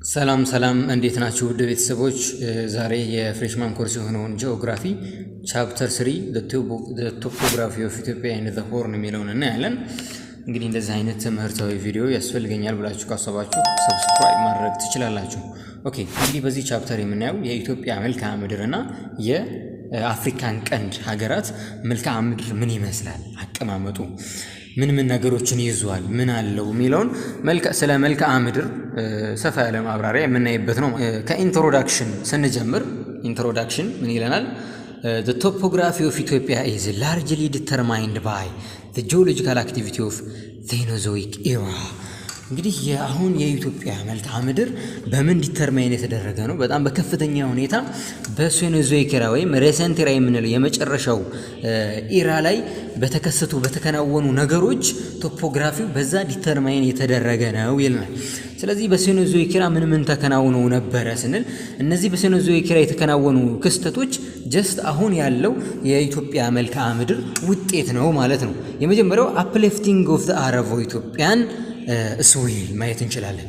ሰላም ሰላም፣ እንዴት ናችሁ ውድ ቤተሰቦች? ዛሬ የ freshman course የሆነውን geography chapter 3 topography of Ethiopia and the Horn የሚለውን እናያለን። እንግዲህ እንደዚህ አይነት ትምህርታዊ ቪዲዮ ያስፈልገኛል ብላችሁ ካሰባችሁ subscribe ማድረግ ትችላላችሁ። Okay፣ እንግዲህ በዚህ chapter የምናየው የኢትዮጵያ መልክዓ ምድርና የአፍሪካን ቀንድ ሀገራት መልክዓ ምድር ምን ይመስላል፣ አቀማመጡ ምን ምን ነገሮችን ይዟል፣ ምን አለው የሚለውን ስለ መልክዓ ምድር ሰፋ ያለ ማብራሪያ የምናይበት ነው። ከ introduction ስንጀምር introduction ምን ይለናል? The topography of Ethiopia is largely determined by the geological activity of Cenozoic era። እንግዲህ የአሁን የኢትዮጵያ መልክዓ ምድር በምን determine የተደረገ ነው? በጣም በከፍተኛ ሁኔታ በ Cenozoic era ወይም recent era የምንለው የመጨረሻው era ላይ በተከሰቱ በተከናወኑ ነገሮች topography ው በዛ determine የተደረገ ነው ይልናል። ስለዚህ በ Cenozoic era ምን ምን ተከናውነው ነበረ ስንል እነዚህ በ Cenozoic era የተከናወኑ ክስተቶች just አሁን ያለው የኢትዮጵያ መልክዓ ምድር ውጤት ነው ማለት ነው። የመጀመሪያው uplifting of the Arabo Ethiopian swell ማየት እንችላለን።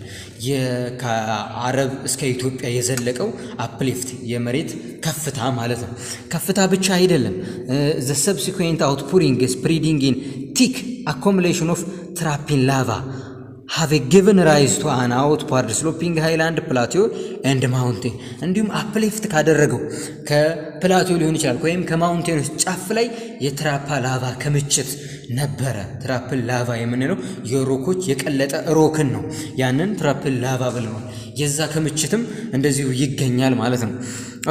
ከአረብ እስከ ኢትዮጵያ የዘለቀው uplift የመሬት ከፍታ ማለት ነው። ከፍታ ብቻ አይደለም። The subsequent outpouring, spreading in thick accumulation of trappean lava have given rise to an outward sloping highland, plateau and mountain። እንዲሁም uplift ካደረገው ከ plateau ሊሆን ይችላል ወይም ከ mountain ኖች ጫፍ ላይ የ trap lava ክምችት ነበረ። Trap lava የምንለው የ rock ኦች የቀለጠ rock ን ነው። ያንን trap lava ብለናል። የዛ ክምችትም እንደዚሁ ይገኛል ማለት ነው።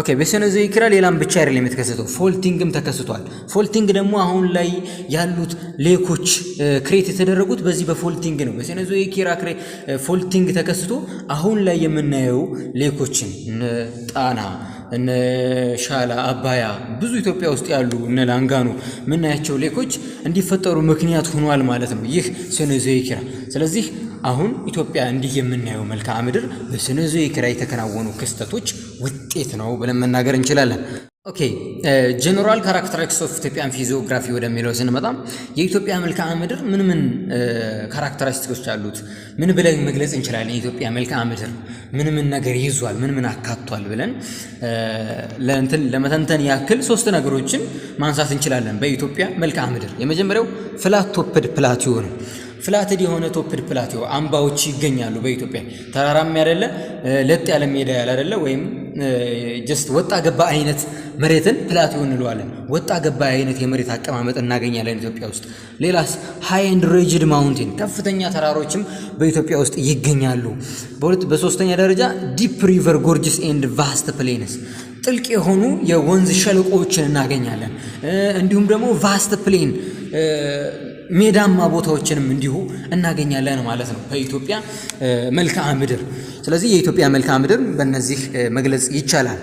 Okay፣ በ Cenozoic era ሌላም ብቻ አይደለም የተከሰተው፣ faulting ም ተከስቷል። Faulting ደግሞ አሁን ላይ ያሉት lake ኦች create የተደረጉት በዚህ በ faulting ነው። በ Cenozoic era faulting ተከስቶ አሁን ላይ የምናየው lake ኦችን እነ ጣና፣ እነ ሻላ፣ አባያ፣ ብዙ ኢትዮጵያ ውስጥ ያሉ እነ ላንጋኖ የምናያቸው lake ኦች እንዲፈጠሩ ምክንያት ሆኗል ማለት ነው ይህ Cenozoic era። ስለዚህ አሁን ኢትዮጵያ እንዲህ የምናየው መልክዓ ምድር በ Cenozoic era የተከናወኑ ክስተቶች ውጤት ነው ብለን መናገር እንችላለን። Okay፣ general characteristics of Ethiopian physiography ወደሚለው ስንመጣ የኢትዮጵያ መልክዓ ምድር ምን ምን characteristics ኦች አሉት? ምን ብለን መግለጽ እንችላለን? የኢትዮጵያ መልክዓ ምድር ምን ምን ነገር ይዟል? ምን ምን አካቷል? ብለን ለእንትን ለመተንተን ያክል ሶስት ነገሮችን ማንሳት እንችላለን። በኢትዮጵያ መልክዓ ምድር የመጀመሪያው flat topped plateau ነው። Flatted የሆነ topped plateau አምባዎች ይገኛሉ በኢትዮጵያ። ተራራም ያደለ፣ ለጥ ያለ ሜዳ ያለ አይደለ ወይም just ወጣ ገባ አይነት መሬትን plateau እንለዋለን። ወጣ ገባ አይነት የመሬት አቀማመጥ እናገኛለን ኢትዮጵያ ውስጥ። ሌላስ high and rugged mountain፣ ከፍተኛ ተራሮችም በኢትዮጵያ ውስጥ ይገኛሉ። በሁለት በሶስተኛ ደረጃ deep river gorges and vast plains፣ ጥልቅ የሆኑ የወንዝ ሸለቆዎችን እናገኛለን። እንዲሁም ደግሞ vast plain ሜዳማ ቦታዎችንም እንዲሁ እናገኛለን ማለት ነው በኢትዮጵያ መልክዓ ምድር። ስለዚህ የኢትዮጵያ መልክዓ ምድር በእነዚህ መግለጽ ይቻላል።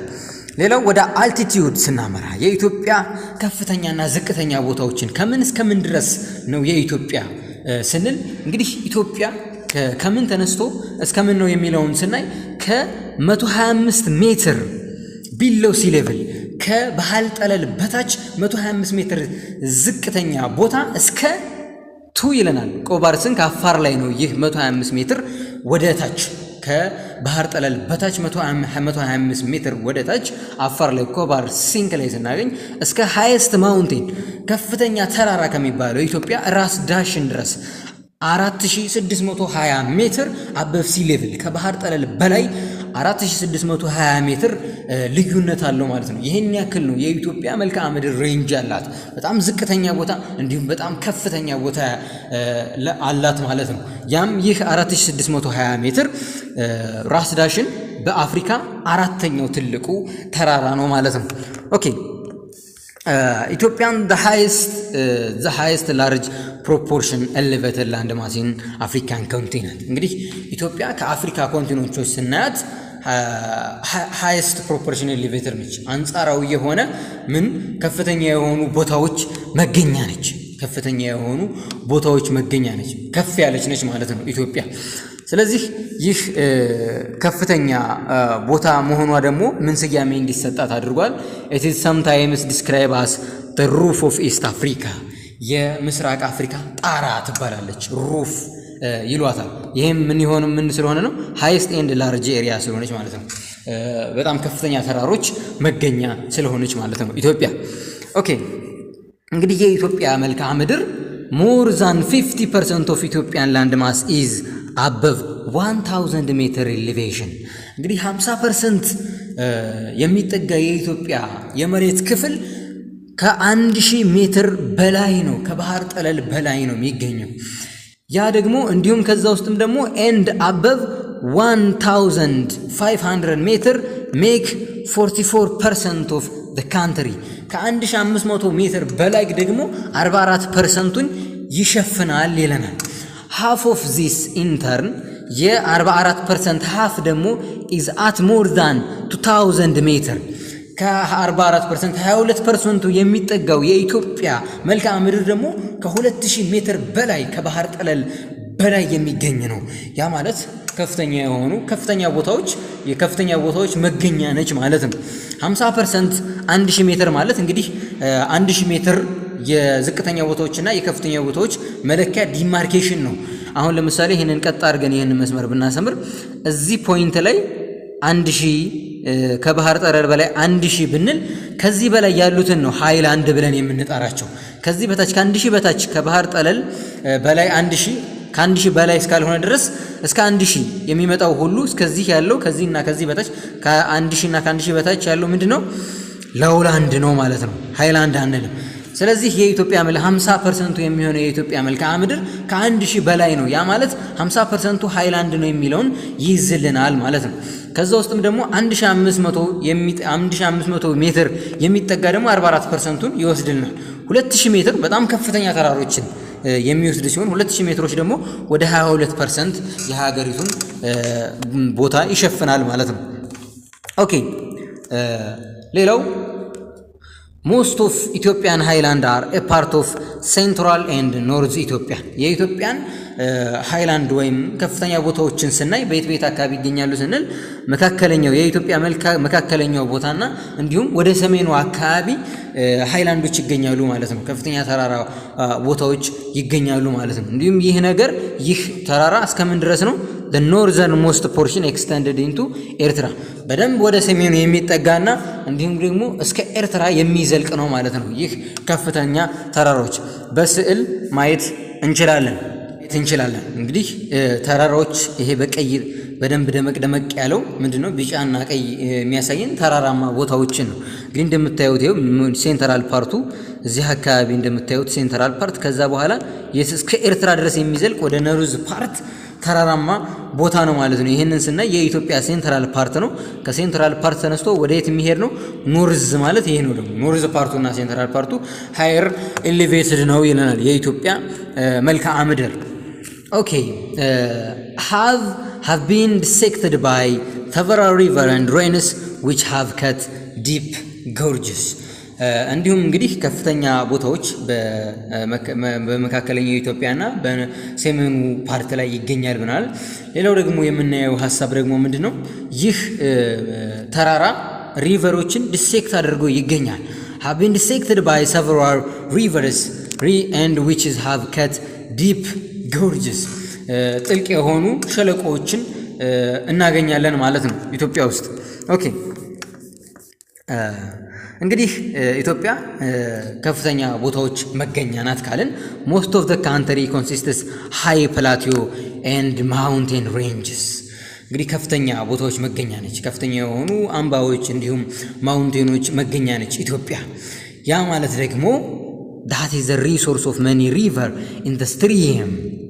ሌላው ወደ altitude ስናመራ የኢትዮጵያ ከፍተኛና ዝቅተኛ ቦታዎችን ከምን እስከ ምን ድረስ ነው የኢትዮጵያ ስንል እንግዲህ ኢትዮጵያ ከምን ተነስቶ እስከ ምን ነው የሚለውን ስናይ ከ125 ሜትር below sea level፣ ከባህር ጠለል በታች 125 ሜትር ዝቅተኛ ቦታ እስከ to ይለናል። ኮባር sink አፋር ላይ ነው። ይህ 125 ሜትር ወደ ታች፣ ከባህር ጠለል በታች 125 ሜትር ወደ ታች አፋር ላይ ኮባር sink ላይ ስናገኝ እስከ highest mountain፣ ከፍተኛ ተራራ ከሚባለው ኢትዮጵያ ራስ ዳሽን ድረስ 4620 ሜትር above sea level፣ ከባህር ጠለል በላይ 4620 ሜትር ልዩነት አለው ማለት ነው። ይህን ያክል ነው የኢትዮጵያ መልክዓ ምድር range አላት። በጣም ዝቅተኛ ቦታ እንዲሁም በጣም ከፍተኛ ቦታ አላት ማለት ነው። ያም ይህ 4620 ሜትር ራስ ዳሽን በአፍሪካ አራተኛው ትልቁ ተራራ ነው ማለት ነው። Okay፣ Ethiopian the highest large proportion elevated land mass in African continent። እንግዲህ ኢትዮጵያ ከአፍሪካ continent ኦች ስናያት highest proportion elevated ነች። አንጻራዊ የሆነ ምን ከፍተኛ የሆኑ ቦታዎች መገኛ ነች። ከፍተኛ የሆኑ ቦታዎች መገኛ ነች። ከፍ ያለች ነች ማለት ነው ኢትዮጵያ። ስለዚህ ይህ ከፍተኛ ቦታ መሆኗ ደግሞ ምን ስያሜ እንዲሰጣት አድርጓል? It is sometimes described as the roof of East Africa፣ የምስራቅ አፍሪካ ጣራ ትባላለች። Roof ይሏታል። ይህም ምን የሆነ ምን ስለሆነ ነው? Highest and large area ስለሆነች ማለት ነው። በጣም ከፍተኛ ተራሮች መገኛ ስለሆነች ማለት ነው ኢትዮጵያ። Okay፣ እንግዲህ የኢትዮጵያ መልክዓ ምድር more than 50% of Ethiopian land mass is above 1000 meter elevation። እንግዲህ 50% የሚጠጋ የኢትዮጵያ የመሬት ክፍል ከ1000 ሜትር በላይ ነው፣ ከባህር ጠለል በላይ ነው የሚገኘው። ያ ደግሞ እንዲሁም ከዛ ውስጥም ደግሞ and above 1500 meter make 44% of country። ከ1500 ሜትር በላይ ደግሞ 44%ቱን ይሸፍናል ይለናል። Half of this in turn፣ የ44% half ደግሞ is at more than 2000 ሜትር። ከ44% 22%ቱ የሚጠጋው የኢትዮጵያ መልክዓ ምድር ደግሞ ከ2000 ሜትር በላይ፣ ከባህር ጠለል በላይ የሚገኝ ነው። ያ ማለት ከፍተኛ የሆኑ ከፍተኛ ቦታዎች፣ የከፍተኛ ቦታዎች መገኛ ነች ማለት ነው። 50% 1000 ሜትር ማለት እንግዲህ 1000 ሜትር የዝቅተኛ ቦታዎችና የከፍተኛ ቦታዎች መለኪያ demarcation ነው። አሁን ለምሳሌ ይህንን ቀጥ አድርገን ይህንን መስመር ብናሰምር እዚህ point ላይ 1000፣ ከባህር ጠለል በላይ 1000 ብንል ከዚህ በላይ ያሉትን ነው ሃይላንድ ብለን የምንጠራቸው። ከዚህ በታች፣ ከ1000 በታች፣ ከባህር ጠለል በላይ 1000፣ ከ1000 በላይ እስካልሆነ ድረስ እስከ 1000 የሚመጣው ሁሉ እስከዚህ ያለው፣ ከዚህና ከዚህ በታች፣ ከ1000 እና ከ1000 በታች ያለው ምንድን ነው? Lowland ነው ማለት ነው። ሃይላንድ አንልም። ስለዚህ የኢትዮጵያ መልክ 50%ቱ የሚሆነው የኢትዮጵያ መልክዓ ምድር ከ1000 በላይ ነው። ያ ማለት 50%ቱ ሃይላንድ ነው የሚለውን ይይዝልናል ማለት ነው። ከዛ ውስጥም ደግሞ 1500 ሜትር የሚጠጋ ደግሞ 44%ቱን ይወስድልናል። 2000 ሜትር በጣም ከፍተኛ ተራሮችን የሚወስድ ሲሆን 2000 ሜትሮች ደግሞ ወደ 22% የሀገሪቱን ቦታ ይሸፍናል ማለት ነው። Okay፣ ሌላው most of Ethiopian highland are a part of central and north Ethiopia። የኢትዮጵያን ሃይላንድ ወይም ከፍተኛ ቦታዎችን ስናይ በየት በየት አካባቢ ይገኛሉ ስንል መካከለኛው የኢትዮጵያ መካከለኛው ቦታና እንዲሁም ወደ ሰሜኑ አካባቢ ሃይላንዶች ይገኛሉ ማለት ነው። ከፍተኛ ተራራ ቦታዎች ይገኛሉ ማለት ነው። እንዲሁም ይህ ነገር፣ ይህ ተራራ እስከምን ድረስ ነው? Northern most portion extended into ኤርትራ፣ በደንብ ወደ ሰሜኑ የሚጠጋና እንዲሁም ደግሞ እስከ ኤርትራ የሚዘልቅ ነው ማለት ነው። ይህ ከፍተኛ ተራሮች በስዕል ማየት እንችላለን። እንግዲህ ተራራዎች ይሄ በቀይ በደንብ ደመቅ ደመቅ ያለው ምንድን ነው? ቢጫና ቀይ የሚያሳየን ተራራማ ቦታዎችን ነው። እንግዲህ እንደምታዩት ይኸው central part ኡ እዚህ አካባቢ እንደምታዩት central part፣ ከዛ በኋላ እስከ ኤርትራ ድረስ የሚዘልቅ ወደ north part ተራራማ ቦታ ነው ማለት ነው። ይህንን ስናይ የኢትዮጵያ central part ነው። ከ central part ተነስቶ ወደ የት የሚሄድ ነው? North ማለት ይሄ ነው። ደግሞ north part ኡ እና central part ኡ higher elevated ነው ይለናል የኢትዮጵያ መልክዓ ምድር። Okay፣ have been dissected by several river and rains which have cut deep gorges። እንዲሁም እንግዲህ ከፍተኛ ቦታዎች በመካከለኛው ኢትዮጵያና በሰሜኑ part ላይ ይገኛል ብናል። ሌላው ደግሞ የምናየው ሀሳብ ደግሞ ምንድን ነው? ይህ ተራራ river ኦችን dissect አድርጎ ይገኛል። Have been dissected by several rivers and which have cut deep gorges፣ ጥልቅ የሆኑ ሸለቆዎችን እናገኛለን ማለት ነው ኢትዮጵያ ውስጥ። Okay፣ እንግዲህ ኢትዮጵያ ከፍተኛ ቦታዎች መገኛ ናት ካልን most of the country consists high plateau and mountain ranges። እንግዲህ ከፍተኛ ቦታዎች መገኛ ነች። ከፍተኛ የሆኑ አምባዎች እንዲሁም mountain ኦች መገኛ ነች ኢትዮጵያ። ያ ማለት ደግሞ that is the resource of many river in the stream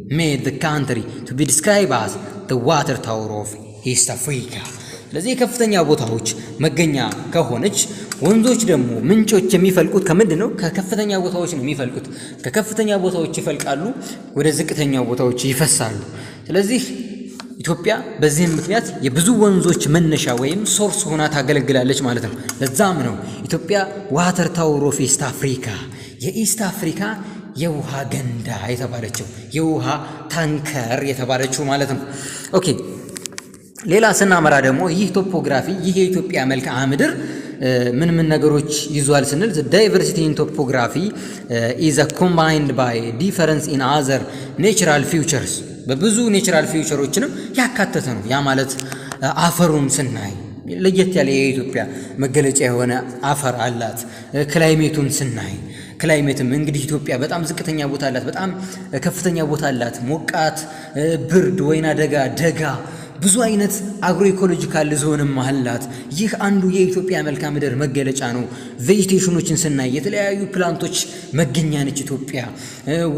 made the country to be described as the water tower of East Africa። ስለዚህ የከፍተኛ ቦታዎች መገኛ ከሆነች ወንዞች ደግሞ ምንጮች የሚፈልቁት ከምንድን ነው? ከከፍተኛ ቦታዎች ነው የሚፈልቁት። ከከፍተኛ ቦታዎች ይፈልቃሉ፣ ወደ ዝቅተኛ ቦታዎች ይፈሳሉ። ስለዚህ ኢትዮጵያ በዚህም ምክንያት የብዙ ወንዞች መነሻ ወይም source ሆና ታገለግላለች ማለት ነው። ለዛም ነው ኢትዮጵያ water tower of East Africa፣ የ East Africa የውሃ ገንዳ የተባለችው፣ የውሃ ታንከር የተባለችው ማለት ነው። Okay፣ ሌላ ስናመራ ደግሞ ይህ topography፣ ይህ የኢትዮጵያ መልክዓ ምድር ምን ምን ነገሮች ይዟል ስንል diversity in topography is combined by difference in other natural features። በብዙ natural feature ኦችንም ያካተተ ነው። ያ ማለት አፈሩን ስናይ ለየት ያለ የኢትዮጵያ መገለጫ የሆነ አፈር አላት። Climate ኡን ስናይ፣ climate ም እንግዲህ ኢትዮጵያ በጣም ዝቅተኛ ቦታ አላት፣ በጣም ከፍተኛ ቦታ አላት። ሞቃት፣ ብርድ፣ ወይና ደጋ፣ ደጋ፣ ብዙ አይነት agro ecological zone ም አላት። ይህ አንዱ የኢትዮጵያ መልክዓ ምድር መገለጫ ነው። Vegetation ኦችን ስናይ የተለያዩ plant ኦች መገኛ ነች ኢትዮጵያ።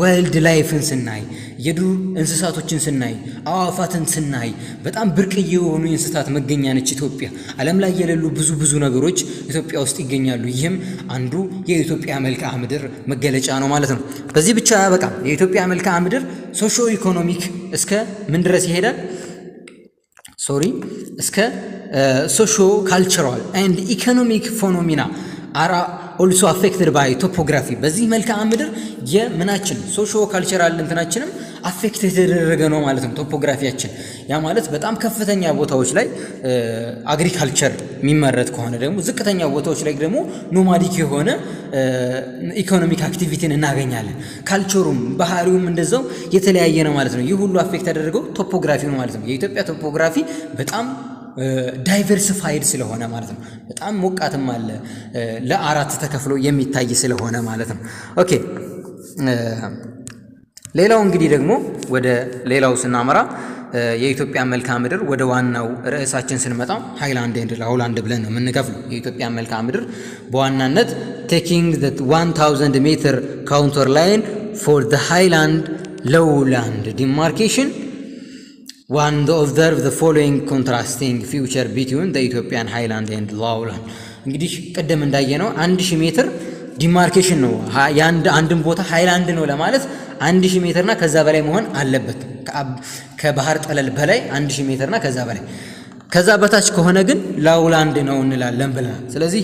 Wild life ን ስናይ፣ የዱር እንስሳቶችን ስናይ፣ አዋፋትን ስናይ በጣም ብርቅዬ የሆኑ የእንስሳት መገኛ ነች ኢትዮጵያ። ዓለም ላይ የሌሉ ብዙ ብዙ ነገሮች ኢትዮጵያ ውስጥ ይገኛሉ። ይህም አንዱ የኢትዮጵያ መልክዓ ምድር መገለጫ ነው ማለት ነው። በዚህ ብቻ በቃ የኢትዮጵያ መልክዓ ምድር socio economic እስከ ምን ድረስ ይሄዳል? Sorry፣ እስከ socio cultural and economic phenomena are also affected by topography። በዚህ መልክዓ ምድር የምናችን socio cultural እንትናችንም affect የተደረገ ነው ማለት ነው። Topography ያችን ያ ማለት በጣም ከፍተኛ ቦታዎች ላይ agriculture የሚመረት ከሆነ ደግሞ ዝቅተኛ ቦታዎች ላይ ደግሞ nomadic የሆነ economic activity ን እናገኛለን። Culture ኡም ባህሪውም እንደዛው የተለያየ ነው ማለት ነው። ይህ ሁሉ affect ያደረገው topography ነው ማለት ነው። የኢትዮጵያ topography በጣም diversified ስለሆነ ማለት ነው። በጣም ሞቃትም አለ፣ ለአራት ተከፍሎ የሚታይ ስለሆነ ማለት ነው። Okay፣ ሌላው እንግዲህ ደግሞ ወደ ሌላው ስናመራ የኢትዮጵያ መልክዓ ምድር ወደ ዋናው ርዕሳችን ስንመጣ highland and lowland ብለን ነው የምንከፍለው። የኢትዮጵያ መልክዓ ምድር በዋናነት taking 1000 meter contour line for the highland lowland demarcation, one observe the following contrasting feature between the Ethiopian highland and lowland። እንግዲህ ቅድም እንዳየነው 1000 ሜትር demarcation ነው። የአንድን ቦታ ሃይላንድ ነው ለማለት 1000 ሜትርና ከዛ በላይ መሆን አለበት። ከባህር ጠለል በላይ 1000 ሜትርና ከዛ በላይ፣ ከዛ በታች ከሆነ ግን lowland ነው እንላለን ብለናል። ስለዚህ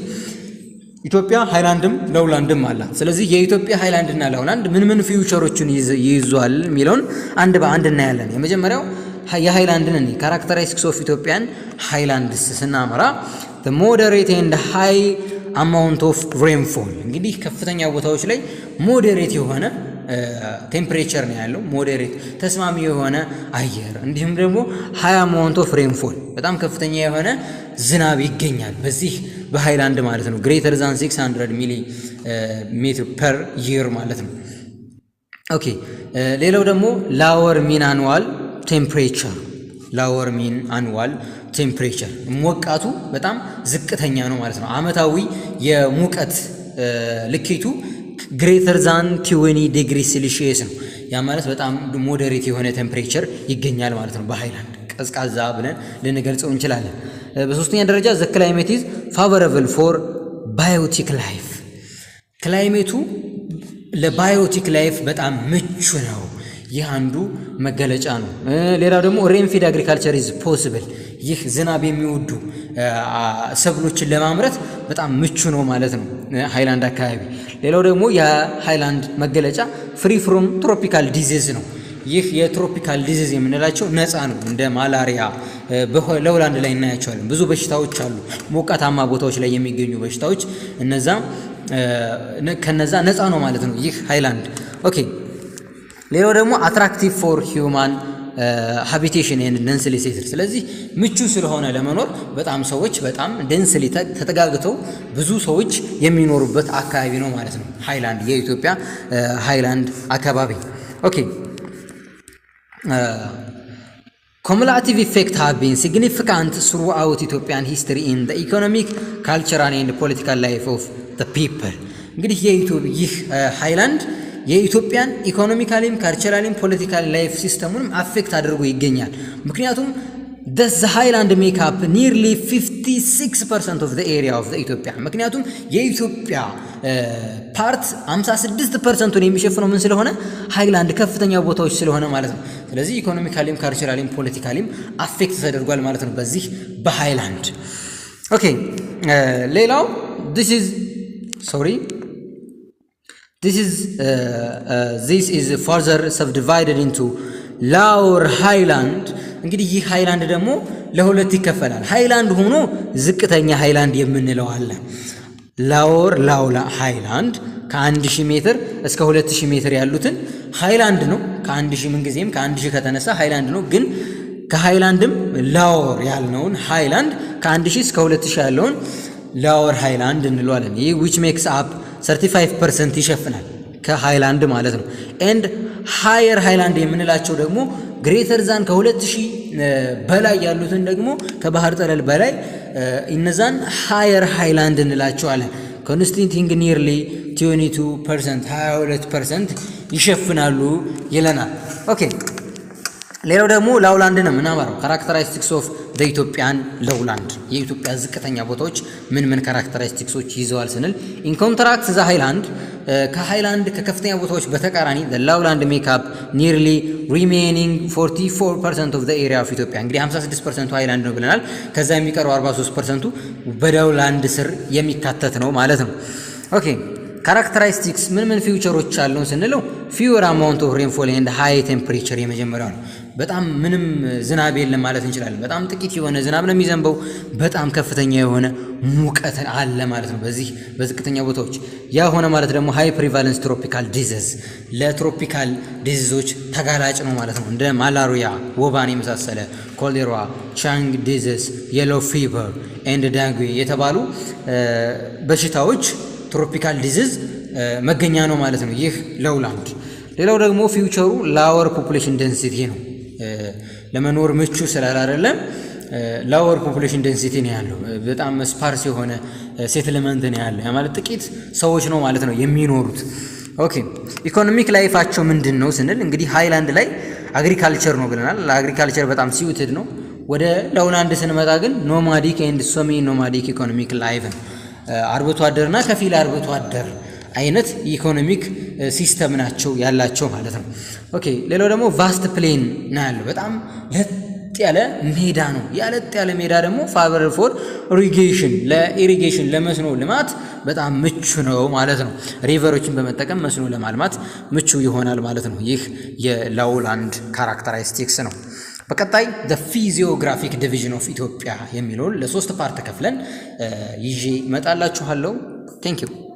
ኢትዮጵያ highland ም lowland ም አላት። ስለዚህ የኢትዮጵያ highland ና lowland ምን ምን feature ኦችን ይይዟል የሚለውን አንድ በአንድ እናያለን። የመጀመሪያው የሃይላንድን እኔ characteristics of Ethiopian highlands ስናመራ moderate and high amount of rainfall። እንግዲህ ከፍተኛ ቦታዎች ላይ moderate የሆነ temperature ነው ያለው። Moderate ተስማሚ የሆነ አየር እንዲሁም ደግሞ high amount of rainfall፣ በጣም ከፍተኛ የሆነ ዝናብ ይገኛል በዚህ በሃይላንድ ማለት ነው። Greater than 600 ሚሊ ሜትር per year ማለት ነው። Okay፣ ሌላው ደግሞ lower mean annual temperature፣ lower mean annual temperature ሞቃቱ በጣም ዝቅተኛ ነው ማለት ነው። አመታዊ የሙቀት ልኬቱ greater than 20 degree Celsius ነው። ያ ማለት በጣም moderate የሆነ temperature ይገኛል ማለት ነው። በሃይላንድ ቀዝቃዛ ብለን ልንገልጸው እንችላለን። በሶስተኛ ደረጃ the climate is favorable for biotic life። Climate ኡ ለ biotic life በጣም ምቹ ነው። ይህ አንዱ መገለጫ ነው። ሌላው ደግሞ rainfed agriculture is possible። ይህ ዝናብ የሚወዱ ሰብሎችን ለማምረት በጣም ምቹ ነው ማለት ነው ሃይላንድ አካባቢ። ሌላው ደግሞ የሃይላንድ መገለጫ free from tropical disease ነው። ይህ የ tropical disease የምንላቸው ነፃ ነው። እንደ malaria lowland ላይ እናያቸዋለን። ብዙ በሽታዎች አሉ፣ ሞቃታማ ቦታዎች ላይ የሚገኙ በሽታዎች፣ እነዛ ከነዛ ነፃ ነው ማለት ነው ይህ highland። Okay፣ ሌላው ደግሞ attractive for human habitation and densely settled። ስለዚህ ምቹ ስለሆነ ለመኖር በጣም ሰዎች በጣም densely ተጠጋግተው ብዙ ሰዎች የሚኖሩበት አካባቢ ነው ማለት ነው ሃይላንድ፣ የኢትዮጵያ ሃይላንድ አካባቢ። Okay፣ cumulative effect have been significant throughout Ethiopian history in the economic, cultural and political life of the people። እንግዲህ ይህ ሃይላንድ የኢትዮጵያን economically ም culturally ም political life system ኡንም affect አድርጎ ይገኛል። ምክንያቱም the highland make up nearly 56% of area of Ethiopia። ምክንያቱም የኢትዮጵያ part 56% ኡን የሚሸፍነው ምን ስለሆነ? ሃይላንድ ከፍተኛ ቦታዎች ስለሆነ ማለት ነው። ስለዚህ economically ም culturally ም politically ም affect ተደርጓል ማለት ነው በዚህ በ highland። Okay፣ ሌላው this is, sorry, this is further subdivided into lower highland። እንግዲህ ይህ ሃይላንድ ደግሞ ለሁለት ይከፈላል። ሃይላንድ ሆኖ ዝቅተኛ ሃይላንድ የምንለው አለ። Lower highland ከ1000 ሜትር እስከ 2000 ሜትር ያሉትን ሃይላንድ ነው። ከ1000 ምን ጊዜም ከ1000 ከተነሳ ሃይላንድ ነው። ግን ከ highland ም lower ያልነውን ሃይላንድ ከ1000 እስከ 2000 ያለውን lower highland እንለዋለን። ይህ which makes up 35% ይሸፍናል ከሃይላንድ ማለት ነው። And higher highland የምንላቸው ደግሞ greater than ከ2000 በላይ ያሉትን ደግሞ ከባህር ጠለል በላይ እነዛን higher highland እንላቸዋለን። Constituting nearly 22%፣ 22% ይሸፍናሉ ይለናል። Okay፣ ሌላው ደግሞ lowland ነው የምናመራው። Characteristics of Ethiopian lowland፣ የኢትዮጵያ ዝቅተኛ ቦታዎች ምን ምን characteristics ኦች ይዘዋል ስንል in contrast the highland፣ ከ ሃይላንድ ከከፍተኛ ቦታዎች በተቃራኒ lowland make up nearly remaining 44% of the area of Ethiopia። እንግዲህ 56% ቱ highland ነው ብለናል። ከዛ የሚቀረው 43% ቱ በ lowland ስር የሚካተት ነው ማለት ነው። Okay፣ characteristics ምን ምን feature ኦች አሉን ስንለው fewer amount of rainfall and high temperature የመጀመሪያው ነው። በጣም ምንም ዝናብ የለም ማለት እንችላለን። በጣም ጥቂት የሆነ ዝናብ ነው የሚዘንበው። በጣም ከፍተኛ የሆነ ሙቀት አለ ማለት ነው በዚህ በዝቅተኛ ቦታዎች። ያ ሆነ ማለት ደግሞ high prevalence tropical disease፣ ለ tropical disease ኦች ተጋላጭ ነው ማለት ነው። እንደ malaria ወባን የመሳሰለ፣ ኮሌራ፣ Chagas disease፣ yellow fever and dengue የተባሉ በሽታዎች tropical disease መገኛ ነው ማለት ነው ይህ lowland። ሌላው ደግሞ feature ኡ lower population density ነው። ለመኖር ምቹ ስላላደለም lower population density ነው ያለው። በጣም sparse የሆነ settlement ነው ያለው። ያ ማለት ጥቂት ሰዎች ነው ማለት ነው የሚኖሩት። Okay፣ economic life ኣቸው ምንድን ነው ስንል እንግዲህ ሃይላንድ ላይ agriculture ነው ብለናል። ለ agriculture በጣም suited ነው። ወደ lowland ስንመጣ ግን nomadic and semi nomadic economic life ነው። አርብቶ አደርና ከፊል አርብቶ አደር አይነት economic system ናቸው ያላቸው ማለት ነው። Okay፣ ሌላው ደግሞ vast plain ነው ያለው። በጣም ለጥ ያለ ሜዳ ነው። ያ ለጥ ያለ ሜዳ ደግሞ favorable for irrigation፣ ለ irrigation ለመስኖ ልማት በጣም ምቹ ነው ማለት ነው። River ኦችን በመጠቀም መስኖ ለማልማት ምቹ ይሆናል ማለት ነው። ይህ የ lowland characteristics ነው። በቀጣይ the physiographic division of Ethiopia የሚለውን ለሶስት part ከፍለን ይዤ እመጣላችኋለሁ። Thank you.